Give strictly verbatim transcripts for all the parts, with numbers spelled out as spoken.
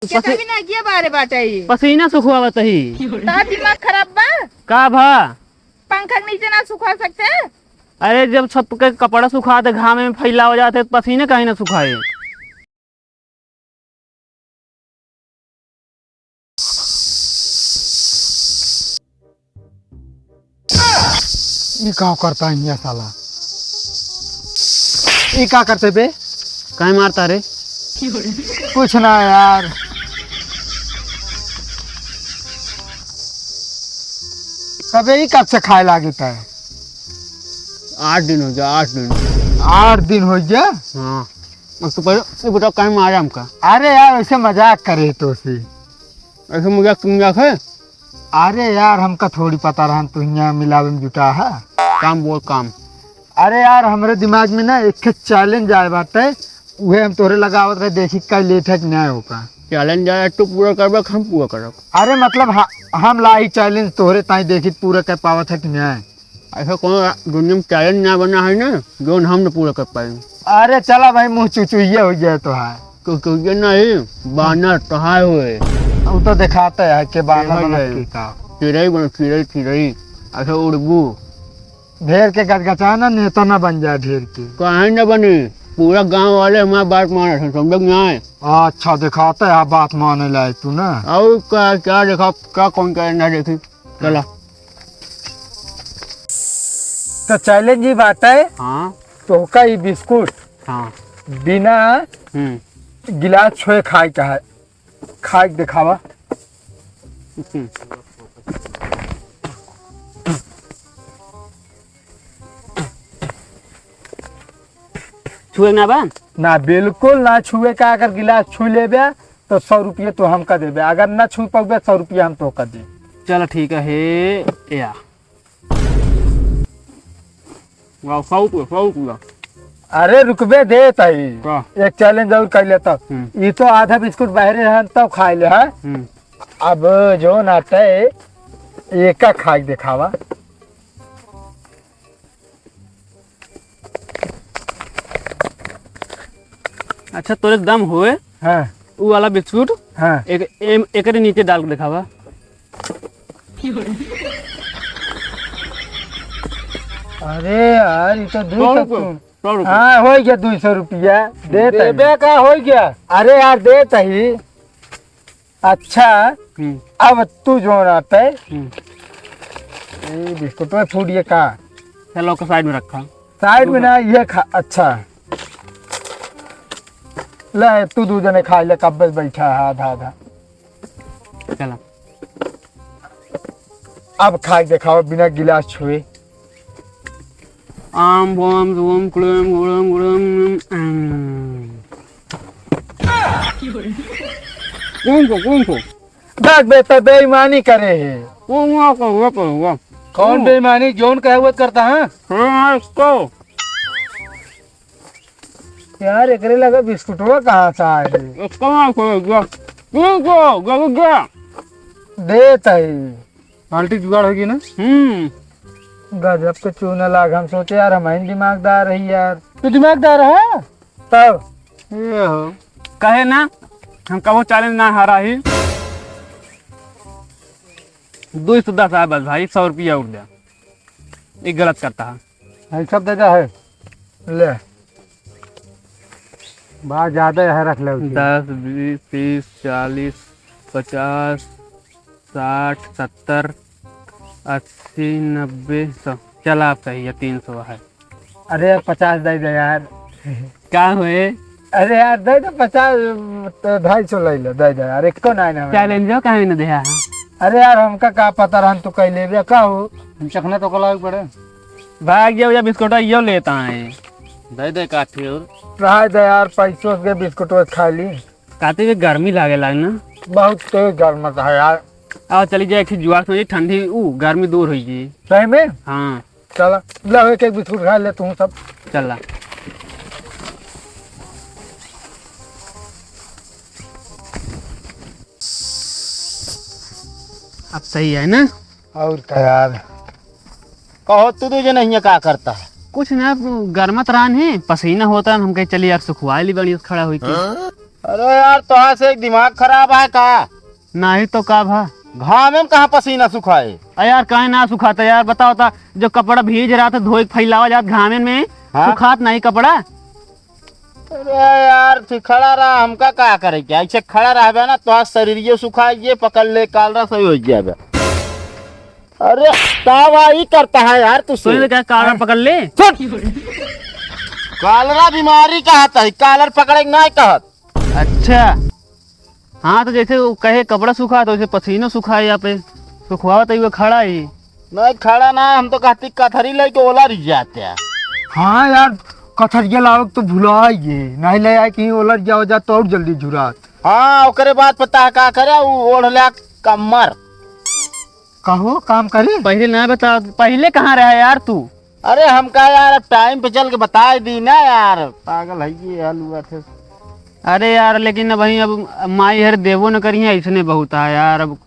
केतना पसी-, भी ना किया बारे बाटे ही। पसीना सुखवावत ही। तार दिमाग खराब बा? का भा? पंखा के नीचे ना सुखवा सकते? अरे, जब सबके कपड़ा सुखा दे, घामे में फैलावा जाते, तो पसीना काहे ना सुखाए? ये का करता है ये साला? ये का करते बे? काहे मारता रे? कुछ ना यार। अबे ये कब से खाए लागिता है? आठ दिन हो गया, आठ दिन। आठ दिन हो गया? हाँ। अब तो पहले ये बताओ, काहे मारा हमका? अरे यार, ऐसे मजाक करे तो सी। ऐसे मजाक तुम मजाक है? अरे यार, हमका थोड़ी पता रहन तू हियाँ मिलावे में जुटा है। काम बोल, काम। अरे यार, हमरे दिमाग में ना एक ठे challenge आए बाटे, उहे हम तोहरे लगावत रहे, देखी का लेट है कि ना होका। Challenge आए, तू पूरा करबे कि हम पूरा करब? अरे मतलब, हा-, हम लाई challenge तोहरे ताई, देखी पूरा कर पावत है कि ना। ऐसा कोनो दुनिया में challenge ना बना है ना, जोन हम न पूरा कर पाए। अरे चला भाई, मुँह चुचुइया हो गया तो है। चुचुइया नहीं, बानर तो है हुए। वो तो दिखाते हैं कि बानर देखा बनत जाए। की का। चिड़ै बन, चिड़ै, चिड़ै। ऐसे उड़बू। ढेर के गजगजाना, नेता ना बन जाए ढेर के। काहे न बनी? पूरा गांव वाले हमार बात मानत हैं, समझ में आए? अच्छा, दिखाते हैं बात माने लायक तू ना। और का, क्या देखा, क्या कौन करे ना देखी? चला। तो challenge ही बात है। हाँ। तोहका ई बिस्कुट हाँ। बिना हम्म। गिलास छुए खाए का है, खाए के दिखावा। हम्म। छुए ना बा? ना, बिल्कुल ना छुए का। अगर गिलास छू लेबे तो सौ रुपये तो हमका देबे, अगर ना छू पाबे सौ रुपये हम तोहका देब। चल ठीक है, या। वाह, सौ रुपया, सौ रुपया। अरे रुकबे, देत हई। का? एक challenge और कर लेता। हम्म। ई तो आधा बिस्कुट बाहरे रहन तब खाए ले, हाँ? हम्म। अब जो नाते एका खाए के देखावा। अच्छा, तोरे दम होए, हाँ। ऊ वाला बिस्कुट, हाँ। एक, एम, एकरे नीचे डाल के देखावा। अरे यार, ई तो दू सौ सौ रुपये, सौ रुपये। हाँ, हो गया दू सौ रुपया। दे देबे तही। का हो गया? अरे यार, दे तही। अच्छा, हम्म। अब तू जो रहते, हम्म। ए, बिस्कुट में फूट ये का? चलो, ओके side में रखा। Side में ना, ये खा, अच्छा। ले, तू दू जने खा ले, कब से बैठा है आधा आधा। चला। अब खा के देखाओ बिना गिलास छुए। आम, बम, रूम, कुड़म, गुड़म, गुड़म, आम। कौन को, कौन को? देख बेटा, बेईमानी करे है। वो, वो, वो, वो, वो। कौन वो? बेईमानी? जौन कहे वो करता है। हाँ, इसको। यार, एकरे लगे बिस्कुटवा कहाँ से आए रे? इसको ना खोल दिया। तू को, गलत गया। देत है। पार्टी जुगाड़ होगी ना? हम्म। गजब के चूना लाग। हम सोचे यार, हम ही दिमागदार है यार। तू दिमागदार है? तब? ये हो। कहे ना, हम कबो challenge ना हारा ही। दो सौ दस आए बस भाई, सौ रुपया उठ गया। ये गलत करता है। भाई सब दे दे है। ले। बा ज्यादा है, रख ले उसे। दस, बीस, तीस, चालीस, पचास, साठ, सत्तर, अस्सी, नब्बे, सौ। चला, आप सही है, तीन सौ है। अरे यार, पचास दे दे यार। का हुए? अरे यार, दे दे पचास, तो ढाई सौ ले ले, दे दे यार, एको ना ना। Challenge हो, काहे न देहा? अरे यार, हमका का पता रहन तू कह लेबे का हो? हम चखना तो कलावे पड़े। भाग जाओ या बिस्कुट यो लेता है। दे दे काठी और। रहा दे यार, पैसों के बिस्कुट खा ली। काती भी गर्मी लागे लाग ना। बहुत तेज गर्म है यार। आओ चली जाए, एक ठे जुआर से ठंडी, ऊ गर्मी दूर होई जी। सही में? हाँ। चला, ला एक एक बिस्कुट खा ले तू सब। चला। अब सही है ना? और का यार? कहो, तू दू जने हियाँ का करता है? कुछ ना, गरमत रहन है, पसीना होता है, हम कहे चली यार सुखवाई ली बड़ी खड़ा हुई के। हाँ? अरे यार, तोहार से एक दिमाग खराब है का? नाही तो का भा? घामे में कहाँ पसीना सुखाए? अरे यार, काहे ना सुखाता यार, बताओ ता, जो कपड़ा भीज रहा था, धोए के फैलावा जात घामे में, हाँ? सुखात नाही कपड़ा। अरे यार, तू खड़ा रहा, हमका का करे क्या? ऐसे खड़ा रहबे ना, तोहार शरीरियो सुखाए, ये पकड़ ले, कालरा सही हो जाबे। अरे, का वाही करता है यार तू से? तूने क्या कालरा पकड़ ले? चुप! कालरा बीमारी कहत है, कालर पकड़े के नाही कहत। अच्छा। हाँ, तो जैसे वो कहे कपड़ा सूखा, तो वैसे पसीनो सूखा है यहाँ पे। सुखवावत है, वो खड़ा ही। नहीं, खड़ा ना, हम तो कहती कथरी लेके ओला रह जाते हैं। हाँ यार, कथरिया लावे के तो भुला गए, नहीं ले आए कहीं ओला रह जाओ जा तो और जल्दी झुरात। हाँ, ओकरे बाद पता है का करे, वो ओढ़ ले कम्मर। कहो, काम करी? पहिले ना बता, पहिले कहाँ रहा यार तू? अरे हमका यार, अब टाइम पे चल के बताइ दी ना यार, पागल है ये हलुआ थे। अरे यार, लेकिन अब वहीं अब माई हर देबो न करी है, इसने बहुत है यार अब।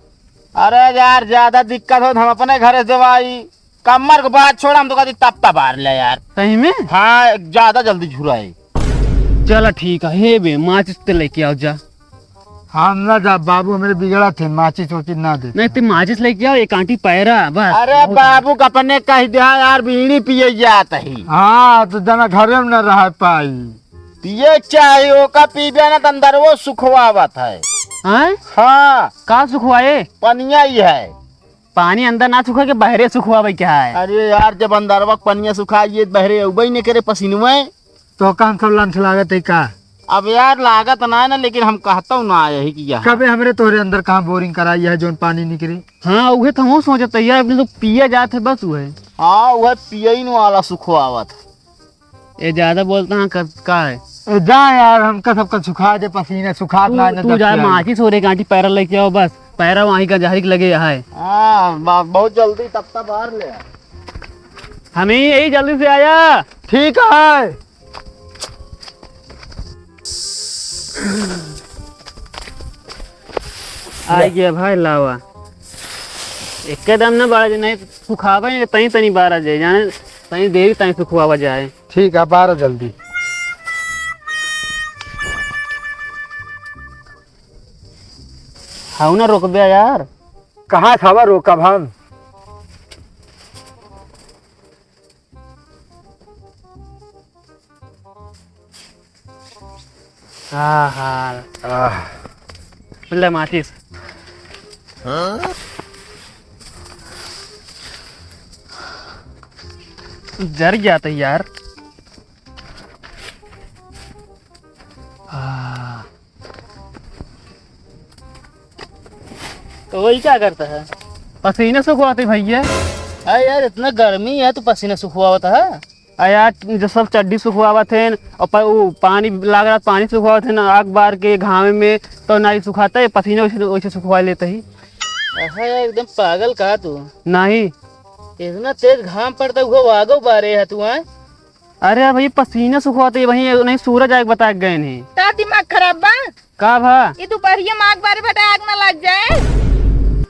अरे यार, ज्यादा दिक्कत हो तो हम अपने घरे से भाई, कम्मर को बात छोड़, हम तो कहती तब तबार ले यार। सही में? हाँ, ज्यादा जल्दी झुराई। चला ठीक है, हे बे, माचिस ते लेके आओ जा। हम ना जा बाबू, हमरे बिगड़ा थे, माचिस वाचिस ना दे। नहीं, ते माचिस लेके आओ, एक आंटी पैरा, बस। अरे बहुत बाबू का अपने कह दिया यार, बीड़ी पिए जात ही। हाँ, तो जना घरे में न रह पाई। पिए चाही, ओका पीबे ना, त अंदरवो सुखवावत है। हैं? हाँ। का सुखवाए? पनिया ही है। पानी अंदर ना सुखा के बहरे सुखवावे क्या है? अरे यार, जब अंदरवा पनिया सुखा, ये बहरे उबई ने करे पसीनवे। तो काम सब लंठ लागत है का? अब यार, लागत ना है ना, लेकिन हम कहता हूँ ना, यही किया है। कबे हमरे तोहरे अंदर कहाँ बोरिंग कराई है, जोन पानी निकरी? हाँ, उहे तो हमहूँ सोचत है यार, अपने तो पिया जात है बस उहे। हाँ, उहे पियइन वाला सुखवावत। ये ज्यादा बोलता है, कर, का है? ए, जा यार, हमका सबका सुखा दे, पसीना सुखात तू, ना, ना तू जा, दबके आई। माचिस और एक आंटी पैरा लेके आओ बस, पैरा वहीं का जहरी के लगे है। हाँ, बा-, बहुत जल्दी तब तक बाहर ले आ। हमें यही जल्दी से आया। ठीक है। आ गया भाई लावा। एकदम न बारा जाए, नहीं सुखावे, तनी तनी बारा जाए, जाने तनी देरी तनी सुखवावा जाए। ठीक है, बारा जल्दी। हाउ ना रोकबे यार। कहाँ खावा रोकब हम? आहा। आह। ले माचिस। जर गया था यार। आह। तो वही क्या करता है? पसीना सुखवाते भैया। अरे यार, इतना गर्मी है, तू पसीना सुखवावत है? अरे यार, जो सब चड्डी सुखवावत हैं और प-, वो पानी लाग रहा, पानी सुखवावत हैं ना, आग बार के घामे में, तो ना ही सुखाता है, पसीना वैसे, वैसे सुखवा लेता ही। अहा यार, एकदम पागल का तू? नहीं। इतना तेज घाम पड़ता हुआ, वो आगो बारे है तू, हैं? अरे यार भैया, पसीना सुखवाते ही वहीं, नहीं सूरज आग बता के गए नहीं। ता दिमाग खराब बा? का भा? ये दोपहरिया में आग बारे बेटा, आग ना लग जाए।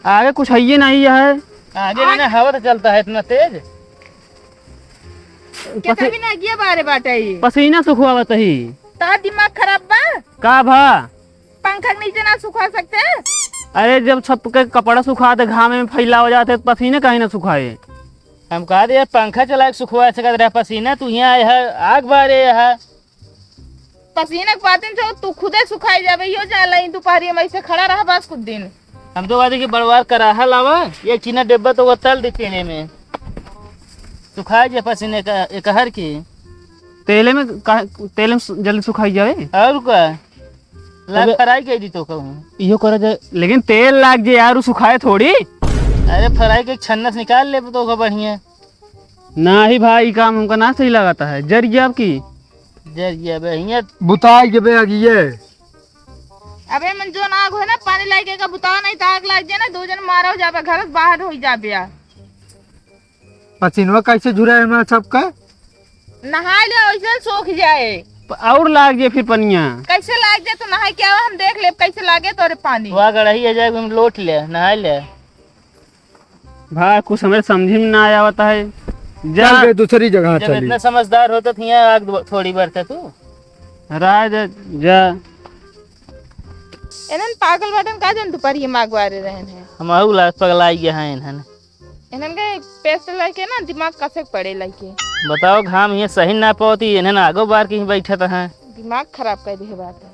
आगे कुछ है ये नहीं है। आगे आग ना हवा तो चलता है इतना तेज। कितना पसी-, भी ना गिया बारे बाटे ये। पसीना सुखवावत ही। ता दिमाग खराब बा? का भा? पंखा के नीचे ना सुखा सकते? अरे जब छत के कपड़ा सुखा दे, घामे में फैला हो जाते, तो पसीना काहे ना सुखाए? हम कहा दे यार, पंखा चला के सुखवा सकत रहा पसीना, तू यहाँ आए है, आग बारे है। पसीना के बातें जो तू खुदे सुखाई जाबे, यो जा लई दोपहरिया में ऐसे खड़ा रहा बस कुछ दिन। हम तो कहते कि बड़वार कराहा लावा, ये चीना डिब्बा तो वो तल दे तेले में। सुखाई जे पसीने का, एक हर की। तेले में का, तेले में सु-, जल्दी सुखाई जाए। और का? लाग अबे फ्राई कह दी तो कहूँ। इहो करा जाए, लेकिन तेल लाग जे यार, उ सुखाए थोड़ी। अरे फ्राई के छन्नस निकाल ले तो का बढ़िया। नाही भाई, ई काम हमका ना सही लागत है। जर गया अब की? जर गया बे, हियाँ। बुताई के बे अगिए। अबे मन जो ना आग होए ना, पानी लाइके का बुताओ, नहीं तो आग लाग जाए ना, दो जन मारा हो जाबे, घर से बाहर हो जाबे यार। पसीनवा कैसे झुरा है हमारा सबका? नहाए ले, वैसे सूख जाए। प-, और लाग जाए फिर पनिया। कैसे लाग जाए तो नहाए क्या हुआ, हम देख ले कैसे लागे तोरे पानी। वह गड़ही है जाए, हम लोट ले, नहाए ले। भाई, कुछ हमारे समझ में ना आया होता है। जा। चल बे, दूसरी जगह जब चली। इतना समझदार होता तो यहाँ आग दो-, थोड़ी बार था तू। राय दे, जा। इन्हन पागल बाटन का, जन दुपहरिया में अगवारे रहन है। हम अहू ला पगलाई गए हैं इन्हन। इन्हन के पेस्ट लाइके ना दिमाग कसे पड़े लाइके। बताओ, घाम ये सही ना पावती, इन्हन आगो बार के ही बैठत हैं। दिमाग खराब कर दिए बात।